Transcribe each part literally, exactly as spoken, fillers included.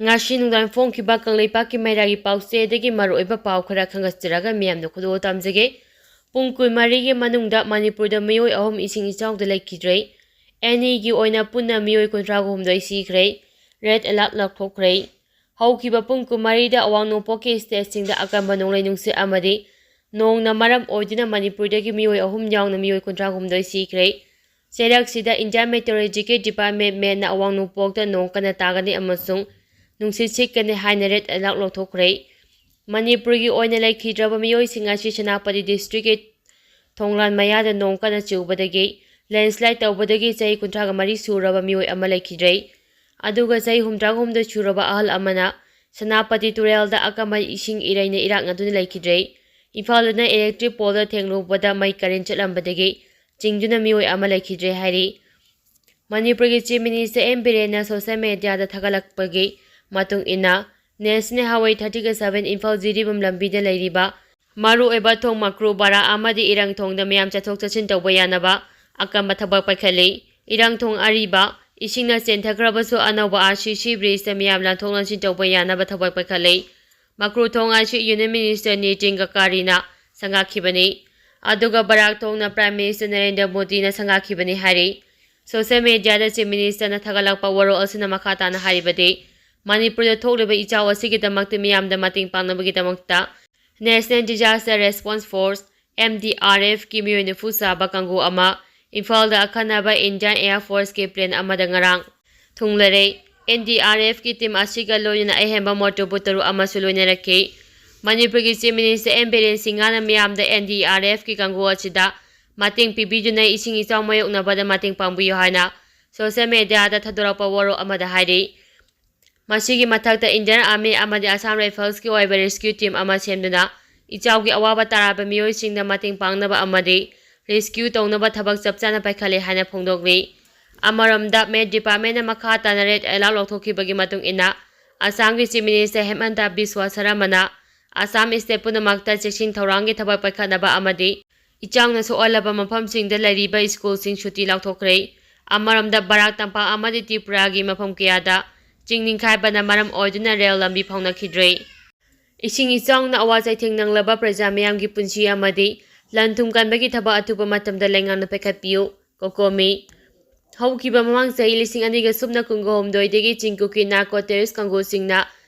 ꯉꯁꯤ ꯅꯨꯡꯗꯥꯡ ꯐꯣꯡꯈꯤꯕ ꯀꯪꯂꯩꯄꯥꯛꯀꯤ ꯃꯩꯔꯥꯒꯤ ꯄꯥꯎꯆꯦꯗꯒꯤ ꯃꯔꯨꯑꯣꯏꯕ ꯄꯥꯎ ꯈꯔ ꯈꯪꯒꯠꯆꯔꯒ ꯃꯤꯌꯥꯝꯗ ꯈꯨꯗꯣꯜ ꯇꯝꯖꯒꯦ꯫ ꯄꯨꯡ ꯀꯨꯟꯃꯔꯤꯒꯤ ꯃꯅꯨꯡꯗ ꯃꯅꯤꯄꯨꯔꯗ ꯃꯤꯑꯣꯏ ꯑꯍꯨꯝ ꯏꯁꯤꯡ ꯏꯆꯥꯎꯗ ꯂꯩꯈꯤꯗ꯭ꯔꯦ꯫ ꯑꯦꯅꯤꯒꯤ ꯑꯣꯏꯅ ꯄꯨꯟꯅ ꯃꯤꯑꯣꯏ ꯀꯨꯟꯊ꯭ꯔꯥ ꯍꯨꯝꯗꯣꯏ ꯁꯤꯈ꯭ꯔꯦ꯫ ꯔꯦꯗ ꯑꯦꯂꯥꯔꯠ ꯂꯥꯎꯊꯣꯛꯈ꯭ꯔꯦ꯫ ꯍꯧꯈꯤꯕ ꯄꯨꯡ ꯀꯨꯟꯃꯔꯤꯗ ꯑꯋꯥꯡ ꯅꯣꯡꯄꯣꯛꯀꯤ ꯁ꯭ꯇꯦꯠꯁꯤꯡꯗ ꯑꯀꯟꯕ ꯅꯣꯡꯂꯩ ꯅꯨꯡꯁꯤꯠ ꯑꯃꯗꯤ ꯅꯣꯡꯅ ꯃꯔꯝ ꯑꯣꯏꯗꯨꯅ ꯃꯅꯤꯄꯨꯔꯗꯒꯤ ꯃꯤꯑꯣꯏ ꯑꯍꯨꯝ ꯌꯥꯎꯅ ꯃꯤꯑꯣꯏ ꯀꯨꯟꯊ꯭ꯔꯥ ꯍꯨꯝꯗꯣꯏ ꯁꯤꯈ꯭ꯔꯦ꯫ ꯆꯩꯔꯥꯛꯁꯤꯗ Indian Meteorological Department, ꯃꯦꯠꯅ ꯑꯋꯥꯡ ꯅꯣꯡꯄꯣꯛꯇ ꯅꯣꯡ ꯀꯟꯅ ꯇꯥꯒꯅꯤ ꯑꯃꯁꯨꯡ ꯅꯨꯡꯁꯤꯠ ꯁꯤꯠꯀꯅꯤ ꯍꯥꯏꯅ ꯔꯦꯗ ꯑꯦꯂꯥꯔꯠ ꯂꯧꯊꯣꯛꯈ꯭ꯔꯦ꯫ ꯃꯅꯤꯄꯨꯔꯒꯤ ꯑꯣꯏꯅ ꯂꯩꯈꯤꯗ꯭ꯔꯕ ꯃꯤꯑꯣꯏꯁꯤꯡ ꯑꯁꯤ ꯁꯦꯅꯥꯄꯇꯤ ꯗꯤꯁꯇ꯭ꯔꯤꯛꯀꯤ ꯊꯣꯡꯂꯥꯟ ꯃꯌꯥꯗ ꯅꯣꯡ ꯀꯟꯅ ꯆꯨꯕꯗꯒꯤ, ꯂꯦꯟꯁ꯭ꯂꯥꯏꯗ ꯇꯧꯕꯗꯒꯤ ꯆꯍꯤ ꯀꯨꯟꯊ꯭ꯔꯥꯒ ꯃꯔꯤ ꯁꯨꯔꯕ ꯃꯤꯑꯣꯏ ꯑꯃ ꯂꯩꯈꯤꯗ꯭ꯔꯦ꯫ ꯑꯗꯨꯒ ꯆꯍꯤ ꯍꯨꯝꯗ꯭ꯔꯥꯒ ꯍꯨꯝꯗꯣꯏ ꯁꯨꯔꯕ ꯑꯍꯜ ꯑꯃꯅ ꯁꯦꯅꯥꯄꯇꯤ ꯇꯨꯔꯦꯜꯗ ꯑꯀꯟꯕ ꯏꯁꯤꯡ ꯏꯔꯩꯅ ꯏꯔꯥꯛꯅꯗꯨꯅ ꯂꯩꯈꯤꯗ꯭ꯔꯦ꯫ ꯏꯝꯐꯥꯜꯗꯅ ꯏꯂꯦꯛꯇ꯭ꯔꯤꯛ ꯄꯣꯜꯗ ꯊꯦꯡꯂꯨꯕꯗ ꯃꯩ ꯀꯔꯦꯟ ꯆꯠꯂꯝꯕꯗꯒꯤ ꯆꯤꯡꯗꯨꯅ ꯃꯤꯑꯣꯏ ꯑꯃ ꯂꯩꯈꯤꯗ꯭ꯔꯦ ꯍꯥꯏꯔꯤ꯫ ꯃꯅꯤꯄꯨꯔꯒꯤ Chief Minister ꯑꯦꯟ ꯕꯤꯔꯦꯟꯅ social mediaꯗ ꯊꯥꯒꯠꯂꯛꯄꯒꯤ ꯃꯇꯨꯡ ꯏꯟꯅ, National Highway thirty seven Imphal Jiribam ꯂꯝꯕꯤꯗ ꯂꯩꯔꯤꯕ ꯃꯔꯨꯑꯣꯏꯕ ꯊꯣꯡ ꯃꯀ꯭ꯔꯨ ꯕꯔꯥ ꯑꯃꯗꯤ ꯏꯔꯪ ꯊꯣꯡꯗ ꯃꯤꯌꯥꯝ ꯆꯠꯊꯣꯛ ꯆꯠꯁꯤꯟ ꯇꯧꯕ ꯌꯥꯅꯕ ꯑꯀꯟꯕ ꯊꯕꯛ ꯄꯥꯏꯈꯠꯂꯤ꯫ ꯏꯔꯪ ꯊꯣꯡ ꯑꯔꯤꯕ ꯏꯁꯤꯡꯅ ꯆꯦꯟꯊꯈ꯭ꯔꯕꯁꯨ ꯑꯅꯧꯕ RCC bridgeꯇ ꯃꯤꯌꯥꯝ ꯂꯥꯟꯊꯣꯛ ꯂꯥꯟꯁꯤꯟ ꯇꯧꯕ ꯌꯥꯅꯕ ꯊꯕꯛ ꯄꯥꯏꯈꯠꯂꯤ꯫ ꯃꯀ꯭ꯔꯨ ꯊꯣꯡ ꯑꯁꯤ Union Minister ꯅꯤꯇꯤꯟ ꯒꯗꯀꯥꯔꯤꯅ ꯁꯪꯒꯥꯈꯤꯕꯅꯤ꯫ ꯑꯗꯨꯒ ꯕꯔꯥꯛ ꯊꯣꯡꯅ Prime Minister ꯅꯔꯦꯟꯗ꯭ꯔ ꯃꯣꯗꯤꯅ ꯁꯪꯒꯥꯈꯤꯕꯅꯤ ꯍꯥꯏꯔꯤ꯫ Social mediaꯗ Chief Ministerꯅ ꯊꯥꯒꯠꯂꯛꯄ ꯋꯥꯔꯣꯜ ꯑꯁꯤꯅ ꯃꯈꯥ ꯇꯥꯅ ꯍꯥꯏꯔꯤꯕꯗꯤ, ꯃꯅꯤꯄꯨꯔꯗ ꯊꯣꯛꯂꯤꯕ ꯏꯆꯥꯎ ꯑꯁꯤꯒꯤꯗꯃꯛꯇ ꯃꯤꯌꯥꯝꯗ ꯃꯇꯦꯡ ꯄꯥꯡꯅꯕꯒꯤꯗꯃꯛꯇ National Disaster Response Force, NDRFꯀꯤ ꯃꯤꯑꯣꯏ ꯅꯤꯐꯨ ꯆꯥꯕ ꯀꯥꯡꯕꯨ ꯑꯃ ꯏꯝꯐꯥꯜꯗ ꯑꯈꯟꯅꯕ Indian Air Forceꯀꯤ plane ꯑꯃꯗ ꯉꯔꯥꯡ ꯊꯨꯡꯂꯔꯦ꯫ NDRFꯀꯤ team ꯑꯁꯤꯒ ꯂꯣꯏꯅꯅ ꯑꯍꯦꯟꯕ motorboat ꯇꯔꯨꯛ ꯑꯃꯁꯨ ꯂꯣꯏꯅꯔꯛꯈꯤ꯫ ꯃꯅꯤꯄꯨꯔꯒꯤ Chief Minister ꯑꯦꯟ ꯕꯤꯔꯦꯟ ꯁꯤꯡꯍꯅ ꯃꯤꯌꯥꯝꯗ NDRFꯀꯤ ꯀꯥꯡꯕꯨ ꯑꯁꯤꯗ ꯃꯇꯦꯡ ꯄꯤꯕꯤꯗꯨꯅ ꯏꯁꯤꯡ ꯏꯆꯥꯎ ꯃꯥꯌꯣꯛꯅꯕꯗ ꯃꯇꯦꯡ ꯄꯥꯡꯕꯤꯌꯨ ꯍꯥꯏꯅ social mediaꯗ ꯊꯥꯗꯣꯔꯛꯄ ꯋꯥꯔꯣꯜ ꯑꯃꯗ ꯍꯥꯏꯔꯤ꯫ ꯃꯁꯤꯒꯤ ꯃꯊꯛꯇ Indian Army ꯑꯃꯗꯤ Assam Riflesꯀꯤ ꯑꯣꯏꯕ rescue team ꯑꯃ ꯁꯦꯝꯗꯨꯅ ꯏꯆꯥꯎꯒꯤ ꯑꯋꯥꯕ ꯇꯥꯔꯕ ꯃꯤꯑꯣꯏꯁꯤꯡꯗ ꯃꯇꯦꯡ ꯄꯥꯡꯅꯕ ꯑꯃꯗꯤ rescue ꯇꯧꯅꯕ ꯊꯕꯛ ꯆꯞ ꯆꯥꯅ ꯄꯥꯏꯈꯠꯂꯦ ꯍꯥꯏꯅ ꯐꯣꯡꯗꯣꯛꯂꯤ꯫ ꯑꯃꯔꯣꯝꯗ, Met Departmentꯅ ꯃꯈꯥ ꯇꯥꯅ red alert ꯂꯧꯊꯣꯛꯈꯤꯕꯒꯤ ꯃꯇꯨꯡ ꯏꯟꯅ, ꯑꯁꯥꯝꯒꯤ Chief Minister ꯍꯦꯃꯟꯇ Visva ꯁꯔꯃꯅ Assam state ꯄꯨꯝꯅꯃꯛꯇ ꯆꯦꯛꯁꯤꯟ ꯊꯧꯔꯥꯡꯒꯤ ꯊꯕꯛ ꯄꯥꯏꯈꯠꯅꯕ ꯑꯃꯗꯤ ꯏꯆꯥꯎꯅ ꯁꯣꯛꯍꯜꯂꯕ ꯃꯐꯝꯁꯤꯡꯗ ꯂꯩꯔꯤꯕ ꯁ꯭ꯀꯨꯜꯁꯤꯡ ꯁꯨꯇꯤ ꯂꯥꯎꯊꯣꯛꯈ꯭ꯔꯦ꯫ ꯑꯃꯔꯣꯝꯗ, ꯕꯔꯥꯛ ꯇꯝꯄꯥꯛ ꯑꯃꯗꯤ ꯇ꯭ꯔꯤꯄꯨꯔꯥꯒꯤ ꯃꯐꯝ ꯀꯌꯥꯗ ꯆꯤꯡ ꯅꯤꯡꯈꯥꯏꯕꯅ ꯃꯔꯝ ꯑꯣꯏꯗꯨꯅ ꯔꯦꯜ ꯂꯝꯕꯤ ꯐꯥꯎꯅꯈꯤꯗ꯭ꯔꯦ꯫ ꯏꯁꯤꯡ ꯏꯆꯥꯎꯅ ꯑꯋꯥ ꯆꯩꯊꯦꯡ ꯅꯪꯂꯕ ꯄ꯭ꯔꯖꯥ ꯃꯤꯌꯥꯝꯒꯤ ꯄꯨꯟꯁꯤ ꯑꯃꯗꯤ ꯂꯟ ꯊꯨꯝ ꯀꯟꯕꯒꯤ ꯊꯕꯛ ꯑꯊꯨꯕ ꯃꯇꯝꯗ ꯂꯩꯉꯥꯛꯅ ꯄꯥꯏꯈꯠꯄꯤꯌꯨ꯫ ꯀꯣꯀꯣꯃꯤ꯫ ꯍꯧꯈꯤꯕ ꯃꯃꯥꯡ ꯆꯍꯤ ꯂꯤꯁꯤꯡ ꯑꯅꯤꯒ ꯁꯨꯞꯅ ꯀꯨꯟꯒ ꯍꯨꯝꯗꯣꯏꯗꯒꯤ ꯆꯤꯡ ꯀꯨꯀꯤ ꯅꯥꯔꯀꯣ ꯇꯦꯔꯣꯔꯤꯁ ꯀꯥꯡꯕꯨꯁꯤꯡꯅ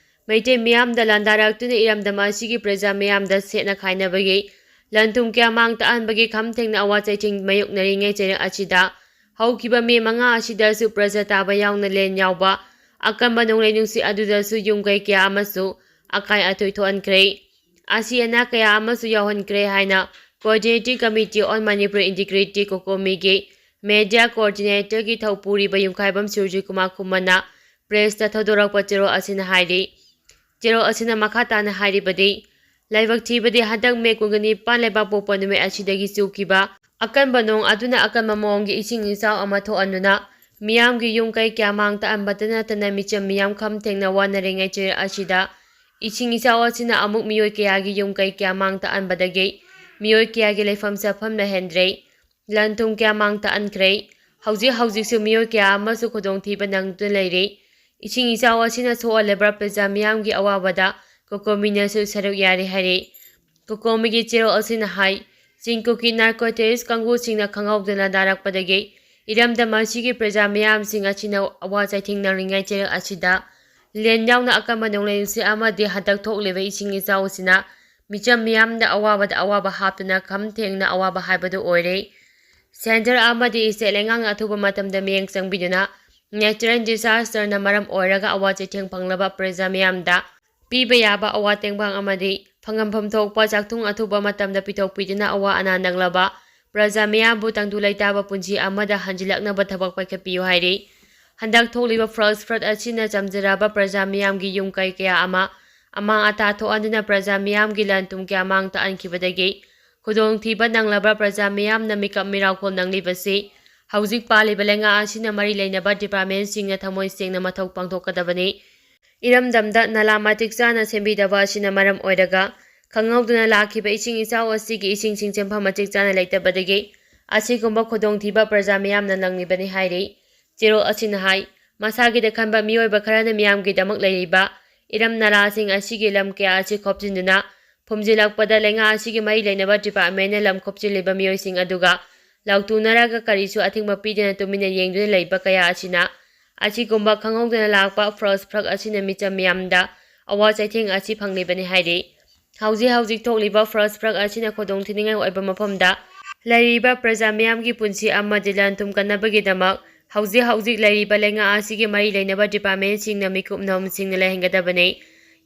ꯃꯩꯇꯩ ꯃꯤꯌꯥꯝꯗ ꯂꯥꯟꯗꯥꯔꯛꯇꯨꯅ ꯏꯔꯝꯗꯝ ꯑꯁꯤꯒꯤ ꯄ꯭ꯔꯖꯥ ꯃꯤꯌꯥꯝꯗ ꯁꯦꯠꯅ ꯈꯥꯏꯅꯕꯒꯤ, ꯂꯟ ꯊꯨꯝ ꯀꯌꯥ ꯃꯥꯡ ꯇꯥꯛꯍꯟꯕꯒꯤ ꯈꯝ ꯊꯦꯡꯅ ꯑꯋꯥ ꯆꯩꯊꯦꯡ ꯃꯥꯌꯣꯛꯅꯔꯤꯉꯩ ꯆꯩꯔꯛ ꯑꯁꯤꯗ ꯍꯧꯈꯤꯕ ꯃꯦ ꯃꯉꯥ ꯑꯁꯤꯗꯁꯨ ꯄ꯭ꯔꯖꯥ ꯇꯥꯕ ꯌꯥꯎꯅ ꯂꯦꯟ ꯌꯥꯎꯕ ꯑꯀꯟꯕ ꯅꯣꯡꯂꯩ ꯅꯨꯡꯁꯤꯠ ꯑꯗꯨꯗꯁꯨ ꯌꯨꯝ ꯀꯩ ꯀꯌꯥ ꯑꯃꯁꯨ ꯑꯀꯥꯏ ꯑꯇꯣꯏ ꯊꯣꯛꯍꯟꯈ꯭ꯔꯦ꯫ ꯑꯁꯤ ꯑꯅꯥ ꯀꯌꯥ ꯑꯃꯁꯨ ꯌꯥꯎꯍꯟꯈ꯭ꯔꯦ ꯍꯥꯏꯅ Coordinating Committee on Manipur Integrity, ꯀꯣꯀꯣꯃꯤꯒꯤ media coordinator ꯒꯤ ꯊꯧ ꯄꯨꯔꯤꯕ ꯌꯨꯝꯈꯥꯏꯕꯝ ꯁꯨꯔꯖꯤꯠ ꯀꯨꯃꯥꯔ ꯈꯨꯃꯟꯅ press ꯇ ꯊꯧꯗꯣꯔꯛꯄ ꯆꯦꯔꯣꯜ ꯑꯁꯤꯅ ꯍꯥꯏꯔꯤ꯫ ꯆꯦꯔꯣꯜ ꯑꯁꯤꯅ ꯃꯈꯥ ꯇꯥꯅ ꯍꯥꯏꯔꯤꯕꯗꯤ, ꯂꯥꯏꯕꯛ ꯊꯤꯕꯗꯤ ꯍꯟꯗꯛ ꯃꯦ ꯀꯨꯟꯒ ꯅꯤꯄꯥꯟ ꯂꯩꯕꯥꯛꯄꯣꯛꯄ ꯅꯨꯃꯤꯠ ꯑꯁꯤꯗꯒꯤ ꯆꯨꯈꯤꯕ ꯑꯀꯟꯕ ꯅꯣꯡ ꯑꯗꯨꯅ ꯑꯀꯟꯕ ꯃꯑꯣꯡꯒꯤ ꯏꯁꯤꯡ ꯏꯆꯥꯎ ꯑꯃ ꯊꯣꯛꯍꯟꯗꯨꯅ ꯃꯤꯌꯥꯝꯒꯤ ꯌꯨꯝ ꯀꯩ ꯀꯌꯥ ꯃꯥꯡ ꯇꯥꯛꯍꯟꯕꯇ ꯅꯠꯇꯅ ꯃꯤꯆꯝ ꯃꯤꯌꯥꯝ ꯈꯝ ꯊꯦꯡꯅ ꯋꯥꯅꯔꯤꯉꯩ ꯆꯩꯔꯛ ꯑꯁꯤꯗ ꯏꯁꯤꯡ ꯏꯆꯥꯎ ꯑꯁꯤꯅ ꯑꯃꯨꯛ ꯃꯤꯑꯣꯏ ꯀꯌꯥꯒꯤ ꯌꯨꯝ ꯀꯩ ꯀꯌꯥ ꯃꯥꯡ ꯇꯥꯛꯍꯟꯕꯗꯒꯤ ꯃꯤꯑꯣꯏ ꯀꯌꯥꯒꯤ ꯂꯩꯐꯝ ꯆꯥꯐꯝ ꯂꯩꯍꯟꯗ꯭ꯔꯦ꯫ ꯂꯟ ꯊꯨꯝ ꯀꯌꯥ ꯃꯥꯡ ꯇꯥꯛꯍꯟꯈ꯭ꯔꯦ꯫ ꯍꯧꯖꯤꯛ ꯍꯧꯖꯤꯛꯁꯨ ꯃꯤꯑꯣꯏ ꯀꯌꯥ ꯑꯃꯁꯨ ꯈꯨꯗꯣꯡꯊꯤꯕ ꯅꯪꯗꯨꯅ ꯂꯩꯔꯤ꯫ ꯏꯁꯤꯡ ꯏꯆꯥꯎ ꯑꯁꯤꯅ ꯊꯣꯛꯍꯜꯂꯤꯕ ꯄ꯭ꯔꯖꯥ ꯃꯤꯌꯥꯝꯒꯤ ꯑꯋꯥꯕꯗ ꯀꯣꯀꯣꯃꯤꯅꯁꯨ ꯁꯔꯨꯛ ꯌꯥꯔꯤ ꯍꯥꯏꯔꯤ꯫ ꯀꯣꯀꯣꯃꯤꯒꯤ ꯆꯦꯔꯣꯜ ꯑꯁꯤꯅ ꯍꯥꯏ, ꯆꯤꯡ ꯀꯨꯀꯤ ꯅꯥꯔꯀꯣ ꯇꯦꯔꯣꯔꯤꯁ ꯀꯥꯡꯕꯨꯁꯤꯡꯅ ꯈꯪꯍꯧꯗꯅ ꯅꯥꯔꯛꯄꯗꯒꯤ ꯏꯔꯝꯗꯝ ꯑꯁꯤꯒꯤ ꯄ꯭ꯔꯖꯥ ꯃꯤꯌꯥꯝꯁꯤꯡ ꯑꯁꯤꯅ ꯑꯋꯥ ꯆꯩꯊꯦꯡ ꯅꯪꯂꯤꯉꯩ ꯆꯩꯔꯛ ꯑꯁꯤꯗ ꯂꯦꯟ ꯌꯥꯎꯅ ꯑꯀꯟꯕ ꯅꯣꯡꯂꯩ ꯅꯨꯡꯁꯤꯠ ꯑꯃꯗꯤ ꯍꯟꯗꯛ ꯊꯣꯛꯂꯤꯕ ꯏꯁꯤꯡ ꯏꯆꯥꯎ ꯑꯁꯤꯅ ꯃꯤꯆꯝ ꯃꯤꯌꯥꯝꯗ ꯑꯋꯥꯕꯗ ꯑꯋꯥꯕ ꯍꯥꯞꯇꯨꯅ ꯈꯝ ꯊꯦꯡꯅ ꯑꯋꯥꯕ ꯍꯥꯏꯕꯗꯨ ꯑꯣꯏꯔꯦ꯫ Centre ꯑꯃꯗꯤ state ꯂꯩꯉꯥꯛꯅ ꯑꯊꯨꯕ ꯃꯇꯝꯗ ꯃꯤꯠꯌꯦꯡ ꯆꯪꯕꯤꯗꯨꯅ natural disaster ꯅ ꯃꯔꯝ ꯑꯣꯏꯔꯒ ꯑꯋꯥ ꯆꯩꯊꯦꯡ ꯐꯪꯂꯕ ꯄ꯭ꯔꯖꯥ ꯃꯤꯌꯥꯝꯗ ꯄꯤꯕ ꯌꯥꯕ ꯑꯋꯥ ꯇꯦꯡꯕꯥꯡ ꯑꯃꯗꯤ ꯐꯪꯐꯝ ꯊꯣꯛꯄ ꯆꯥꯛꯊꯨꯡ ꯑꯊꯨꯕ ꯃꯇꯝꯗ ꯄꯤꯊꯣꯛꯄꯤꯗꯨꯅ ꯑꯋꯥ ꯑꯅꯥ ꯅꯪꯂꯕ ꯄ꯭ꯔꯖꯥ ꯃꯤꯌꯥꯝꯕꯨ ꯇꯪꯗꯨ ꯂꯩꯇꯥꯕ ꯄꯨꯟꯁꯤ ꯑꯃꯗ ꯍꯟꯖꯤꯜꯂꯛꯅꯕ ꯊꯕꯛ ꯄꯥꯏꯈꯠꯄꯤꯌꯨ ꯍꯥꯏꯔꯤ꯫ ꯍꯟꯗꯛ ꯊꯣꯛꯂꯤꯕ flash flood ꯑꯁꯤꯅ ꯆꯝꯖꯔꯕ ꯄ꯭ꯔꯖꯥ ꯃꯤꯌꯥꯝꯒꯤ ꯌꯨꯝ ꯀꯩ ꯀꯌꯥ ꯑꯃ ꯑꯃꯥꯡ ꯑꯇꯥ ꯊꯣꯛꯍꯟꯗꯨꯅ ꯄ꯭ꯔꯖꯥ ꯃꯤꯌꯥꯝꯒꯤ ꯂꯟ ꯊꯨꯝ ꯀꯌꯥ ꯃꯥꯡ ꯇꯥꯛꯍꯟꯈꯤꯕꯗꯒꯤ ꯈꯨꯗꯣꯡꯊꯤꯕ ꯅꯪꯂꯕ ꯄ꯭ꯔꯖꯥ ꯃꯤꯌꯥꯝꯅ ꯃꯤꯀꯞ ꯃꯤꯔꯥꯎꯈꯣꯜ ꯅꯪꯂꯤꯕꯁꯤ ꯍꯧꯖꯤꯛ ꯄꯥꯜꯂꯤꯕ ꯂꯩꯉꯥꯛ ꯑꯁꯤꯅ ꯃꯔꯤ ꯂꯩꯅꯕ department ꯁꯤꯡꯅ ꯊꯃꯣꯏ ꯁꯦꯡꯅ ꯃꯊꯧ ꯄꯥꯡꯊꯣꯛꯀꯗꯕꯅꯤ꯫ ꯏꯔꯝꯗꯝꯗ ꯅꯂꯥ ꯃꯇꯤꯛ ꯆꯥꯅ ꯁꯦꯝꯕꯤꯗꯕ ꯑꯁꯤꯅ ꯃꯔꯝ ꯑꯣꯏꯔꯒ ꯈꯪꯍꯧꯗꯅ ꯂꯥꯛꯈꯤꯕ ꯏꯁꯤꯡ ꯏꯆꯥꯎ ꯑꯁꯤꯒꯤ ꯏꯁꯤꯡꯁꯤꯡ ꯆꯦꯟꯐꯝ ꯃꯇꯤꯛ ꯆꯥꯅ ꯂꯩꯇꯕꯗꯒꯤ ꯑꯁꯤꯒꯨꯝꯕ ꯈꯨꯗꯣꯡꯊꯤꯕ ꯄ꯭ꯔꯖꯥ ꯃꯤꯌꯥꯝꯅ ꯅꯪꯂꯤꯕꯅꯤ ꯍꯥꯏꯔꯤ꯫ ꯆꯦꯔꯣꯜ ꯑꯁꯤꯅ ꯍꯥꯏ, ꯃꯁꯥꯒꯤꯗ ꯈꯟꯕ ꯃꯤꯑꯣꯏꯕ ꯈꯔꯅ ꯃꯤꯌꯥꯝꯒꯤꯗꯃꯛ ꯂꯩꯔꯤꯕ ꯏꯔꯝ ꯅꯂꯥꯁꯤꯡ ꯑꯁꯤꯒꯤ ꯂꯝ ꯀꯌꯥ ꯑꯁꯤ ꯈꯣꯞꯆꯤꯟꯗꯨꯅ ꯐꯨꯝꯖꯤꯜꯂꯛꯄꯗ ꯂꯩꯉꯥꯛ ꯑꯁꯤꯒꯤ ꯃꯔꯤ ꯂꯩꯅꯕ ꯗꯤꯄꯥꯔꯠꯃꯦꯟꯅ ꯂꯝ ꯈꯣꯞꯆꯤꯜꯂꯤꯕ ꯃꯤꯑꯣꯏꯁꯤꯡ ꯑꯗꯨꯒ ꯂꯥꯎꯊꯣꯛꯅꯔꯒ ꯀꯔꯤꯁꯨ ꯑꯊꯤꯡꯕ ꯄꯤꯗꯅ ꯇꯨꯃꯤꯟꯅ ꯌꯦꯡꯗꯨꯅ ꯂꯩꯕ ꯀꯌꯥ ꯑꯁꯤꯅ ꯑꯁꯤꯒꯨꯝꯕ ꯈꯪꯍꯧꯗꯅ ꯂꯥꯛꯄ ꯐ꯭ꯔꯁ ꯐ꯭ꯔꯛ ꯑꯁꯤꯅ ꯃꯤꯆꯝ ꯃꯤꯌꯥꯝꯗ ꯑꯋꯥ ꯆꯩꯊꯦꯡ ꯑꯁꯤ ꯐꯪꯂꯤꯕꯅꯤ ꯍꯥꯏꯔꯤ꯫ ꯍꯧꯖꯤꯛ ꯍꯧꯖꯤꯛ ꯊꯣꯛꯂꯤꯕ ꯐ꯭ꯔꯁ ꯐ꯭ꯔꯛ ꯑꯁꯤꯅ ꯈꯨꯗꯣꯡꯊꯤꯅꯤꯡꯉꯥꯏ ꯑꯣꯏꯕ ꯃꯐꯝꯗ ꯂꯩꯔꯤꯕ ꯄ꯭ꯔꯖꯥ ꯃꯤꯌꯥꯝꯒꯤ ꯄꯨꯟꯁꯤ ꯑꯃꯗꯤ ꯂꯟ ꯊꯨꯝ ꯀꯟꯅꯕꯒꯤꯗꯃꯛ ꯍꯧꯖꯤꯛ ꯍꯧꯖꯤꯛ ꯂꯩꯔꯤꯕ ꯂꯩꯉꯥꯛ ꯑꯁꯤꯒꯤ ꯃꯔꯤ ꯂꯩꯅꯕ ꯗꯤꯄꯥꯔꯠꯃꯦꯟꯁꯤꯡꯅ ꯃꯤꯀꯨꯞ ꯅꯍꯨꯝꯁꯤꯡꯅ ꯂꯩꯍꯟꯒꯗꯕꯅꯤ꯫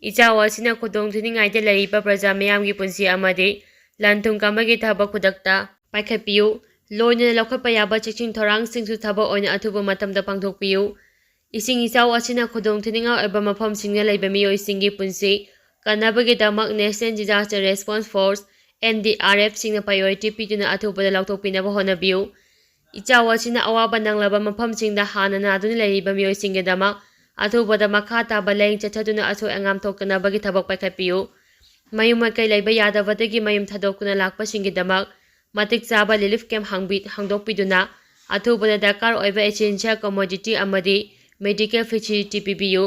ꯏꯆꯥꯎ ꯑꯁꯤꯅ ꯈꯨꯗꯣꯡꯊꯤꯅꯤꯡꯉꯥꯏꯗ ꯂꯩꯔꯤꯕ ꯄ꯭ꯔꯖꯥ ꯃꯤꯌꯥꯝꯒꯤ ꯄꯨꯟꯁꯤ ꯑꯃꯗꯤ ꯂꯟ ꯊꯨꯝ ꯀꯟꯕꯒꯤ ꯊꯕꯛ ꯈꯨꯗꯛꯇ ꯄꯥꯏꯈꯠꯄꯤꯌꯨ꯫ ꯂꯣꯏꯅꯅ ꯂꯧꯈꯠꯄ ꯌꯥꯕ ꯆꯦꯛꯁꯤꯟ ꯊꯧꯔꯥꯡꯁꯤꯡꯁꯨ ꯊꯕꯛ ꯑꯣꯏꯅ ꯑꯊꯨꯕ ꯃꯇꯝꯗ ꯄꯥꯡꯊꯣꯛꯄꯤꯌꯨ꯫ ꯏꯁꯤꯡ ꯏꯆꯥꯎ ꯑꯁꯤꯅ ꯈꯨꯗꯣꯡꯊꯤꯅꯤꯡꯉꯥꯏ ꯑꯣꯏꯕ ꯃꯐꯝꯁꯤꯡꯗ ꯂꯩꯕ ꯃꯤꯑꯣꯏꯁꯤꯡꯒꯤ ꯄꯨꯟꯁꯤ ꯀꯟꯅꯕꯒꯤꯗꯃꯛ National Disaster Response Force, N D R F ꯁꯤꯡꯅ priority ꯄꯤꯗꯨꯅ ꯑꯊꯨꯕꯗ ꯂꯧꯊꯣꯛꯄꯤꯅꯕ ꯍꯣꯠꯅꯕꯤꯌꯨ꯫ ꯏꯆꯥꯎ ꯑꯁꯤꯅ ꯑꯋꯥꯕ ꯅꯪꯂꯕ ꯃꯐꯝꯁꯤꯡꯗ ꯍꯥꯟꯅ ꯅꯥꯗꯨꯅ ꯂꯩꯔꯤꯕ ꯃꯤꯑꯣꯏꯁꯤꯡꯒꯤꯗꯃꯛ ꯑꯊꯨꯕꯗ ꯃꯈꯥ ꯇꯥꯕ ꯂꯥꯌꯦꯡ ꯆꯠꯊꯗꯨꯅ ꯑꯁꯣꯏ ꯑꯉꯥꯝ ꯊꯣꯛꯇꯅꯕꯒꯤ ꯊꯕꯛ ꯄꯥꯏꯈꯠꯄꯤꯌꯨ꯫ ꯃꯌꯨꯝ ꯃꯀꯩ ꯂꯩꯕ ꯌꯥꯗꯕꯗꯒꯤ ꯃꯌꯨꯝ ꯊꯥꯗꯣꯛꯇꯨꯅ ꯂꯥꯛꯄꯁꯤꯡꯒꯤꯗꯃꯛ ꯃꯇꯤꯛ ꯆꯥꯕ relief camp ꯍꯥꯡꯕꯤ-, ꯍꯥꯡꯗꯣꯛꯄꯤꯗꯨꯅ ꯑꯊꯨꯕꯗ ꯗꯔꯀꯥꯔ ꯑꯣꯏꯕ essential commodity ꯑꯃꯗꯤ medical facility ꯄꯤꯕꯤꯌꯨ꯫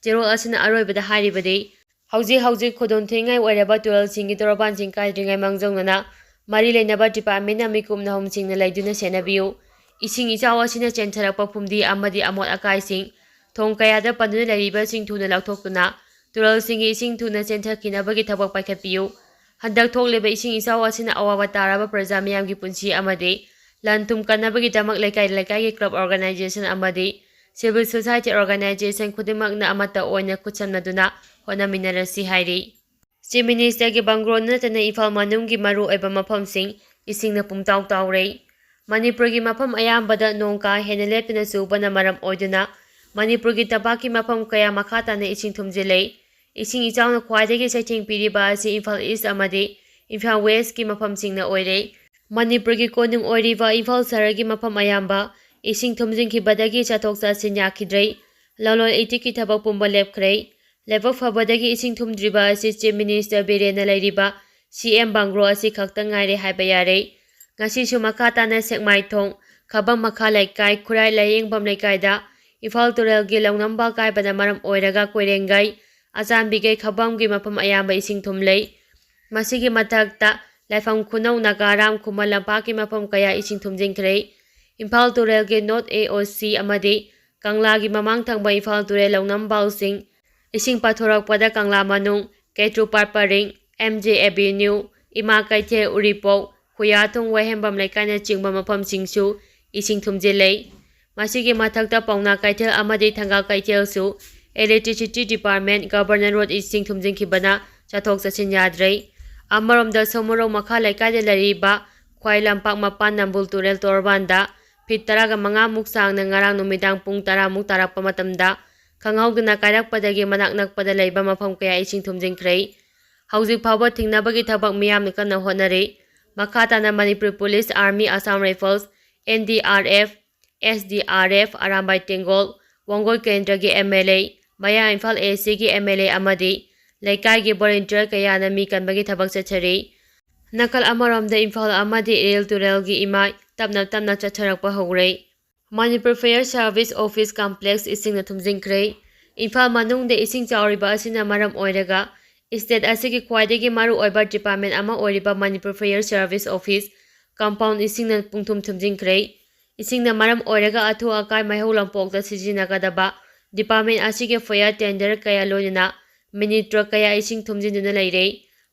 ꯆꯦꯔꯣꯜ ꯑꯁꯤꯅ ꯑꯔꯣꯏꯕꯗ ꯍꯥꯏꯔꯤꯕꯗꯤ, ꯍꯧꯖꯤꯛ ꯍꯧꯖꯤꯛ ꯈꯨꯗꯣꯡꯊꯤꯅꯤꯡꯉꯥꯏ ꯑꯣꯏꯔꯕ ꯇꯨꯔꯦꯜꯁꯤꯡꯒꯤ ꯇꯣꯔꯕꯥꯟꯁꯤꯡ ꯀꯥꯏꯗ꯭ꯔꯤꯉꯩ ꯃꯥꯡꯖꯧꯅꯅ ꯃꯔꯤ ꯂꯩꯅꯕ ꯗꯤꯄꯥꯔꯠꯃꯦꯟꯅ ꯃꯤꯀꯨꯞ ꯅꯍꯨꯝꯁꯤꯡꯅ ꯂꯩꯗꯨꯅ ꯁꯦꯟꯅꯕꯤꯌꯨ꯫ ꯏꯁꯤꯡ ꯏꯆꯥꯎ ꯑꯁꯤꯅ ꯆꯦꯟꯊꯔꯛꯄ ꯐꯨꯝꯗꯤ ꯑꯃꯗꯤ ꯑꯃꯣꯠ ꯑꯀꯥꯏꯁꯤꯡ ꯊꯣꯡ ꯀꯌꯥꯗ ꯄꯟꯗꯨꯅ ꯂꯩꯔꯤꯕꯁꯤꯡ ꯊꯨꯅ ꯂꯧꯊꯣꯛꯇꯨꯅ ꯇꯨꯔꯦꯜꯁꯤꯡꯒꯤ ꯏꯁꯤꯡ ꯊꯨꯅ ꯆꯦꯟꯊꯈꯤꯅꯕꯒꯤ ꯊꯕꯛ ꯄꯥꯏꯈꯠꯄꯤꯌꯨ꯫ ꯍꯟꯗꯛ ꯊꯣꯛꯂꯤꯕ ꯏꯁꯤꯡ ꯏꯆꯥꯎ ꯑꯁꯤꯅ ꯑꯋꯥꯕ ꯇꯥꯔꯕ ꯄ꯭ꯔꯖꯥ ꯃꯤꯌꯥꯝꯒꯤ ꯄꯨꯟꯁꯤ ꯑꯃꯗꯤ ꯂꯟ ꯊꯨꯝ ꯀꯟꯅꯕꯒꯤꯗꯃꯛ ꯂꯩꯀꯥꯏ ꯂꯩꯀꯥꯏꯒꯤ club organization ꯑꯃꯗꯤ civil society organization ꯈꯨꯗꯤꯡꯃꯛꯅ ꯑꯃꯠꯇ ꯑꯣꯏꯅ ꯈꯨꯠꯁꯝꯅꯗꯨꯅ ꯍꯣꯠꯅꯃꯤꯟꯅꯔꯁꯤ ꯍꯥꯏꯔꯤ꯫ Chief Ministerꯒꯤ bungalow ꯅꯠꯇꯅ ꯏꯝꯐꯥꯜ ꯃꯅꯨꯡꯒꯤ ꯃꯔꯨꯑꯣꯏꯕ ꯃꯐꯝꯁꯤꯡ ꯏꯁꯤꯡꯅ ꯄꯨꯝꯇꯥꯎ ꯇꯥꯎꯔꯦ꯫ ꯃꯅꯤꯄꯨꯔꯒꯤ ꯃꯐꯝ ꯑꯌꯥꯝꯕꯗ ꯅꯣꯡ ꯀꯥ ꯍꯦꯟꯅ ꯂꯦꯞꯇꯅ ꯆꯨꯕꯅ ꯃꯔꯝ ꯑꯣꯏꯗꯨꯅ ꯃꯅꯤꯄꯨꯔꯒꯤ ꯇꯝꯄꯥꯛꯀꯤ ꯃꯐꯝ ꯀꯌꯥ ꯃꯈꯥ ꯇꯥꯅ ꯏꯁꯤꯡ ꯊꯨꯝꯖꯤꯜꯂꯦ꯫ ꯏꯁꯤꯡ ꯏꯆꯥꯎꯅ ꯈ꯭ꯋꯥꯏꯗꯒꯤ ꯆꯩꯊꯦꯡ ꯄꯤꯔꯤꯕ ꯑꯁꯤ ꯏꯝꯐꯥꯜ East ꯑꯃꯗꯤ ꯏꯝꯐꯥꯜ Westꯀꯤ ꯃꯐꯝꯁꯤꯡꯅ ꯑꯣꯏꯔꯦ꯫ ꯃꯅꯤꯄꯨꯔꯒꯤ ꯀꯣꯅꯨꯡ ꯑꯣꯏꯔꯤꯕ ꯏꯝꯐꯥꯜ ꯁꯍꯔꯒꯤ ꯃꯐꯝ ꯑꯌꯥꯝꯕ ꯏꯁꯤꯡ ꯊꯨꯝꯖꯤꯟꯈꯤꯕꯗꯒꯤ ꯆꯠꯊꯣꯛ ꯆꯠꯁꯤꯟ ꯌꯥꯈꯤꯗ꯭ꯔꯦ꯫ ꯂꯂꯣꯟ ꯏꯇꯤꯛꯀꯤ ꯊꯕꯛ ꯄꯨꯝꯕ ꯂꯦꯞꯈ꯭ꯔꯦ꯫ ꯂꯥꯏꯕꯛ ꯐꯕꯗꯒꯤ ꯏꯁꯤꯡ ꯊꯨꯝꯗ꯭ꯔꯤꯕ ꯑꯁꯤ Chief Minister ꯕꯤꯔꯦꯟꯅ ꯂꯩꯔꯤꯕ C M bungalow ꯑꯁꯤ ꯈꯛꯇ ꯉꯥꯏꯔꯦ ꯍꯥꯏꯕ ꯌꯥꯔꯦ꯫ ꯉꯁꯤꯁꯨ ꯃꯈꯥ ꯇꯥꯅ ꯁꯦꯛꯃꯥꯏꯊꯣꯡ, ꯈꯕꯝ ꯃꯈꯥ ꯂꯩꯀꯥꯏ, ꯈꯨꯔꯥꯏ ꯂꯥꯏꯌꯦꯡꯐꯝ ꯂꯩꯀꯥꯏꯗ ꯏꯝꯐꯥꯜ ꯇꯨꯔꯦꯜꯒꯤ ꯂꯧꯅꯝꯕꯥꯜ ꯀꯥꯏꯕꯅ ꯃꯔꯝ ꯑꯣꯏꯔꯒ ꯀꯣꯏꯔꯦꯡꯒꯩ, ꯑꯆꯥꯟꯕꯤꯒꯩ, ꯈꯕꯝꯒꯤ ꯃꯐꯝ ꯑꯌꯥꯝꯕ ꯏꯁꯤꯡ ꯊꯨꯝꯂꯦ꯫ ꯃꯁꯤꯒꯤ ꯃꯊꯛꯇ ꯂꯥꯏꯐꯝ ꯈꯨꯅꯧ, ꯅꯥꯒꯥꯔꯥꯝ, ꯈꯨꯃꯟ ꯂꯝꯄꯥꯛꯀꯤ ꯃꯐꯝ ꯀꯌꯥ ꯏꯁꯤꯡ ꯊꯨꯝꯖꯤꯟꯈ꯭ꯔꯦ꯫ ꯏꯝꯐꯥꯜ ꯇꯨꯔꯦꯜꯒꯤ ꯅꯣꯔꯠ ꯑꯦ ꯑꯣ ꯁꯤ ꯑꯃꯗꯤ ꯀꯪꯂꯥꯒꯤ ꯃꯃꯥꯡ ꯊꯪꯕ ꯏꯝꯐꯥꯜ ꯇꯨꯔꯦꯜ ꯂꯧꯅꯝꯕꯥꯜꯁꯤꯡ ꯏꯁꯤꯡ ꯄꯥꯊꯣꯔꯛꯄꯗ ꯀꯪꯂꯥ ꯃꯅꯨꯡ, ꯀꯦꯇ꯭ꯔꯨꯄꯥꯠ ꯄꯔꯤꯡ, ꯑꯦꯝ ꯖꯦ ꯑꯦꯚꯦꯅ꯭ꯌꯨ, ꯏꯃꯥ ꯀꯩꯊꯦꯜ, ꯎꯔꯤꯄꯣꯛ, ꯈꯨꯌꯥꯊꯣꯡ, ꯋꯥꯍꯦꯡꯕꯝ ꯂꯩꯀꯥꯏꯅꯆꯤꯡꯕ ꯃꯐꯝꯁꯤꯡꯁꯨ ꯏꯁꯤꯡ ꯊꯨꯝꯖꯤꯜꯂꯦ꯫ ꯃꯁꯤꯒꯤ ꯃꯊꯛꯇ ꯄꯥꯎꯅꯥ ꯀꯩꯊꯦꯜ ꯑꯃꯗꯤ ꯊꯪꯒꯥꯜ ꯀꯩꯊꯦꯜꯁꯨ Electricity Department Governor Road ꯏꯁꯤꯡ ꯊꯨꯝꯖꯤꯟꯈꯤꯕꯅ ꯆꯠꯊꯣꯛ ꯆꯠꯁꯤꯟ ꯌꯥꯗ꯭ꯔꯦ꯫ ꯑꯃꯔꯣꯝꯗ ꯁꯣꯃꯣꯔꯧ ꯃꯈꯥ ꯂꯩꯀꯥꯏꯗ ꯂꯩꯔꯤꯕ ꯈ꯭ꯋꯥꯏ ꯂꯝꯄꯥꯛ ꯃꯄꯥꯟ ꯅꯝꯕꯨꯜ ꯇꯨꯔꯦꯜ ꯇꯣꯔꯕꯥꯟꯗ ꯐꯤꯠ ꯇꯔꯥꯒ ꯃꯉꯥꯃꯨꯛ ꯁꯥꯡꯅ ꯉꯔꯥꯡ ꯅꯨꯃꯤꯗꯥꯡ ꯄꯨꯡ ꯇꯔꯥꯃꯨꯛ ꯇꯥꯔꯛꯄ ꯃꯇꯝꯗ ꯈꯪꯍꯧꯗꯅ ꯀꯥꯏꯔꯛꯄꯗꯒꯤ ꯃꯅꯥꯛ ꯅꯛꯄꯗ ꯂꯩꯕ ꯃꯐꯝ ꯀꯌꯥ ꯏꯁꯤꯡ ꯊꯨꯝꯖꯤꯟꯈ꯭ꯔꯦ꯫ ꯍꯧꯖꯤꯛ ꯐꯥꯎꯕ ꯊꯤꯡꯅꯕꯒꯤ ꯊꯕꯛ ꯃꯤꯌꯥꯝꯅ ꯀꯟꯅ ꯍꯣꯠꯅꯔꯤ꯫ ꯃꯈꯥ ꯇꯥꯅ Manipur police, army, Assam rifles, N D R F, S D R F, Arambai Tenggol, Wangoi ꯀꯦꯟꯗ꯭ꯔꯒꯤ ꯑꯦꯝ ꯑꯦꯜ ꯑꯦ, ꯃꯌꯥꯡ ꯏꯝꯐꯥꯜ ꯑꯦ ꯁꯤꯒꯤ ꯑꯦꯝ ꯑꯦꯜ ꯑꯦ ꯑꯃꯗꯤ ꯂꯩꯀꯥꯏꯒꯤ ꯚꯣꯂꯨꯟꯇꯤꯌꯔ ꯀꯌꯥꯅ ꯃꯤ ꯀꯟꯕꯒꯤ ꯊꯕꯛ ꯆꯠꯊꯔꯤ꯫ ꯅꯥꯀꯜ ꯑꯃꯔꯣꯝꯗ ꯏꯝꯐꯥꯜ ꯑꯃꯗꯤ ꯏꯔꯤꯜ ꯇꯨꯔꯦꯜꯒꯤ ꯏꯃꯥꯏ ꯇꯞꯅ ꯇꯞꯅ ꯆꯠꯊꯔꯛꯄ ꯍꯧꯔꯦ꯫ Manipur Fire service office complex ꯏꯁꯤꯡꯅ ꯊꯨꯝꯖꯤꯟꯈ꯭ꯔꯦ꯫ ꯏꯝꯐꯥꯜ ꯃꯅꯨꯡꯗ ꯏꯁꯤꯡ ꯆꯥꯎꯔꯤꯕ ꯑꯁꯤꯅ ꯃꯔꯝ ꯑꯣꯏꯔꯒ ꯁ꯭ꯇꯦꯠ ꯑꯁꯤꯒꯤ ꯈ꯭ꯋꯥꯏꯗꯒꯤ ꯃꯔꯨꯑꯣꯏꯕ ꯗꯤꯄꯥꯔꯠꯃꯦꯟ ꯑꯃ ꯑꯣꯏꯔꯤꯕ Manipur Fire service office compound ꯏꯁꯤꯡꯅ ꯄꯨꯡꯊꯨꯝ ꯊꯨꯝꯖꯤꯟꯈ꯭ꯔꯦ꯫ ꯏꯁꯤꯡꯅ ꯃꯔꯝ ꯑꯣꯏꯔꯒ ꯑꯊꯨ ꯑꯀꯥꯏ ꯃꯩꯍꯧ ꯂꯥꯡꯄꯣꯛꯇ ꯁꯤꯖꯤꯟꯅꯒꯗꯕ ꯗꯤꯄꯥꯔꯠꯃꯦꯟ ꯑꯁꯤꯒꯤ ꯐꯥꯌꯔ ꯇꯦꯟꯗꯔ ꯀꯌꯥ ꯂꯣꯏꯅꯅ ꯃꯤꯅꯤ ꯇ꯭ꯔꯛ ꯀꯌꯥ ꯏꯁꯤꯡ ꯊꯨꯝꯖꯤꯟꯗꯨꯅ ꯂꯩꯔꯦ꯫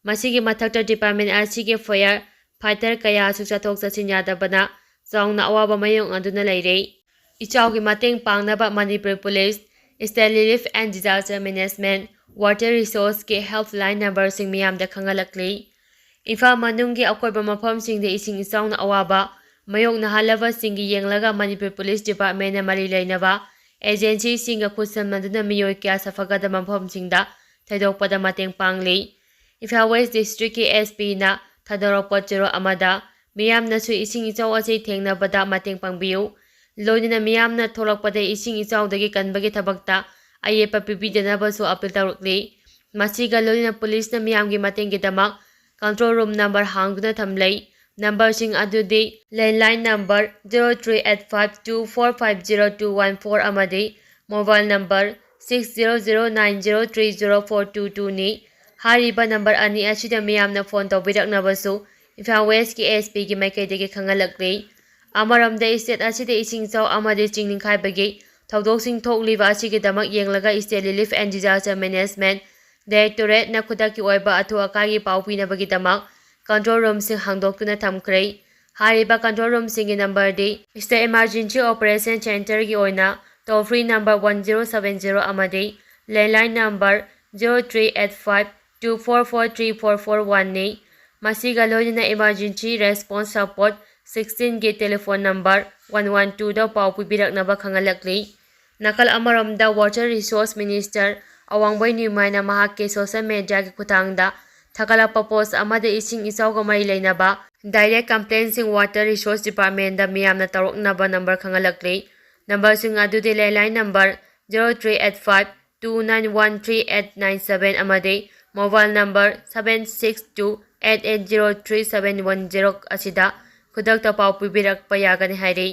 ꯃꯁꯤꯒꯤ ꯃꯊꯛꯇ ꯗꯤꯄꯥꯔꯠꯃꯦꯟ ꯑꯁꯤꯒꯤ ꯐꯥꯌꯔ ꯐꯥꯏꯇꯔ ꯀꯌꯥꯁꯨ ꯆꯠꯊꯣꯛ ꯆꯠꯁꯤꯟ ꯌꯥꯗꯕꯅ ꯆꯥꯎꯅ ꯑꯋꯥꯕ ꯃꯥꯌꯣꯛꯅꯗꯨꯅ ꯂꯩꯔꯦ꯫ ꯏꯆꯥꯎꯒꯤ ꯃꯇꯦꯡ ꯄꯥꯡꯅꯕ Manipur police, state relief and disaster management, water ꯔꯤꯁꯣꯔꯁꯀꯤ ꯍꯦꯜꯞꯂꯥꯏꯟ ꯅꯝꯕꯔꯁꯤꯡ ꯃꯤꯌꯥꯝꯗ ꯈꯪꯍꯜꯂꯛꯂꯤ꯫ ꯏꯝꯐꯥꯜ ꯃꯅꯨꯡꯒꯤ ꯑꯀꯣꯏꯕ ꯃꯐꯝꯁꯤꯡꯗ ꯏꯁꯤꯡ ꯏꯆꯥꯎꯅ ꯑꯋꯥꯕ ꯃꯥꯌꯣꯛꯅꯍꯜꯂꯕꯁꯤꯡꯒꯤ ꯌꯦꯡꯂꯒ ꯃꯅꯤꯄꯨꯔ ꯄꯨꯂꯤꯁ ꯗꯤꯄꯥꯔꯠꯃꯦꯟꯅ ꯃꯔꯤ ꯂꯩꯅꯕ ꯑꯦꯖꯦꯟꯁꯤꯁꯤꯡꯒ ꯈꯨꯠꯁꯝꯅꯗꯨꯅ ꯃꯤꯑꯣꯏ ꯀꯌꯥ ꯁꯥꯐꯒꯗꯕ ꯃꯐꯝꯁꯤꯡꯗ ꯊꯣꯏꯗꯣꯛꯄꯗ ꯃꯇꯦꯡ ꯄꯥꯡꯂꯤ꯫ ꯏꯝꯐꯥꯜ ꯋꯦꯁ ꯗꯤꯁꯇ꯭ꯔꯤꯛꯀꯤ ꯑꯦꯁ ꯄꯤꯅ ꯊꯥꯗꯣꯔꯛꯄ ꯆꯦꯔꯣꯜ ꯑꯃꯗ ꯃꯤꯌꯥꯝꯅꯁꯨ ꯏꯁꯤꯡ ꯏꯆꯥꯎ ꯑꯁꯤ ꯊꯦꯡꯅꯕꯗ ꯃꯇꯦꯡ ꯄꯥꯡꯕꯤꯌꯨ꯫ ꯂꯣꯏꯅꯅ ꯃꯤꯌꯥꯝꯅ ꯊꯣꯛꯂꯛꯄꯗ ꯏꯁꯤꯡ ꯏꯆꯥꯎꯗꯒꯤ ꯀꯟꯕꯒꯤ ꯊꯕꯛꯇ ꯑꯌꯦꯠꯄ ꯄꯤꯕꯤꯗꯅꯕꯁꯨ ꯑꯄꯤꯜ ꯇꯧꯔꯛꯂꯤ꯫ ꯃꯁꯤꯒ ꯂꯣꯏꯅꯅ ꯄꯨꯂꯤꯁꯅ ꯃꯤꯌꯥꯝꯒꯤ ꯃꯇꯦꯡꯒꯤꯗꯃꯛ ꯀꯟꯇ꯭ꯔꯣꯜ ꯔꯨꯝ ꯅꯝꯕꯔ ꯍꯥꯡꯗꯨꯅ ꯊꯝꯂꯦ꯫ ꯅꯝꯕꯔꯁꯤꯡ ꯑꯗꯨꯗꯤ landline number zero three eight five two four five zero two one four ꯑꯃꯗꯤ mobile number six zero zero nine zero three zero four two twoꯅꯤ꯫ ꯍꯥꯏꯔꯤꯕ ꯅꯝꯕꯔ ꯑꯅꯤ ꯑꯁꯤꯗ ꯃꯤꯌꯥꯝꯅ ꯐꯣꯟ ꯇꯧꯕꯤꯔꯛꯅꯕꯁꯨ ꯏꯝꯐꯥꯜ ꯋꯦꯁꯀꯤ ꯑꯦꯁ ꯄꯤꯒꯤ ꯃꯥꯏꯀꯩꯗꯒꯤ ꯈꯪꯍꯜꯂꯛꯂꯤ꯫ ꯑꯃꯔꯣꯝꯗ, ꯏꯁꯇꯦꯠ ꯑꯁꯤꯗ ꯏꯁꯤꯡ ꯏꯆꯥꯎ ꯑꯃꯗꯤ ꯆꯤꯡ ꯅꯤꯡꯈꯥꯏꯕꯒꯤ ꯊꯧꯗꯣꯛꯁꯤꯡ ꯊꯣꯛꯂꯤꯕ ꯑꯁꯤꯒꯤꯗꯃꯛ ꯌꯦꯡꯂꯒ State Relief and Disaster Management Directorateꯅ ꯈꯨꯗꯛꯀꯤ ꯑꯣꯏꯕ ꯑꯊꯨ ꯑꯀꯥꯏꯒꯤ ꯄꯥꯎ ꯄꯤꯅꯕꯒꯤꯗꯃꯛ ꯀꯟꯇ꯭ꯔꯣꯜ ꯔꯨꯝꯁꯤꯡ ꯍꯥꯡꯗꯣꯛꯇꯨꯅ ꯊꯝꯈ꯭ꯔꯦ꯫ ꯍꯥꯏꯔꯤꯕ ꯀꯟꯇ꯭ꯔꯣꯜ ꯔꯨꯝꯁꯤꯡꯒꯤ ꯅꯝꯕꯔꯗꯤ State Emergency Operation Centreꯒꯤ ꯑꯣꯏꯅ toll free number one zero seven zero ꯑꯃꯗꯤ landline number zero three eight five two four four three four four oneꯅꯤ꯫ ꯃꯁꯤꯒ ꯂꯣꯏꯅꯅ Emergency Response Support sixteenꯒꯤ ꯇꯦꯂꯤꯐꯣꯟ ꯅꯝꯕꯔ one one twoꯗ ꯄꯥꯎ ꯄꯤꯕꯤꯔꯛꯅꯕ ꯈꯪꯍꯜꯂꯛꯂꯤ꯫ ꯅꯥꯀꯜ ꯑꯃꯔꯣꯝꯗ, Water Resource Minister ꯑꯋꯥꯡꯕꯣꯏ ꯅ꯭ꯌꯨꯃꯥꯏꯅ ꯃꯍꯥꯛꯀꯤ social mediaꯒꯤ ꯈꯨꯠꯊꯥꯡꯗ ꯊꯥꯒꯠꯂꯛꯄ post ꯑꯃꯗ ꯏꯁꯤꯡ ꯏꯆꯥꯎꯒ ꯃꯔꯤ ꯂꯩꯅꯕ direct complaintꯁꯤꯡ Water Resource Departmentꯗ ꯃꯤꯌꯥꯝꯅ ꯇꯧꯔꯛꯅꯕ ꯅꯝꯕꯔ ꯈꯪꯍꯜꯂꯛꯂꯤ꯫ ꯅꯝꯕꯔꯁꯤꯡ ꯑꯗꯨꯗꯤ landline number zero three eight five two nine one three eight nine seven ꯑꯃꯗꯤ mobile number seven six two eight eight zero three seven one zero ꯑꯁꯤꯗ ꯈꯨꯗꯛꯇ ꯄꯥꯎ ꯄꯤꯕꯤꯔꯛꯄ ꯌꯥꯒꯅꯤ ꯍꯥꯏꯔꯤ꯫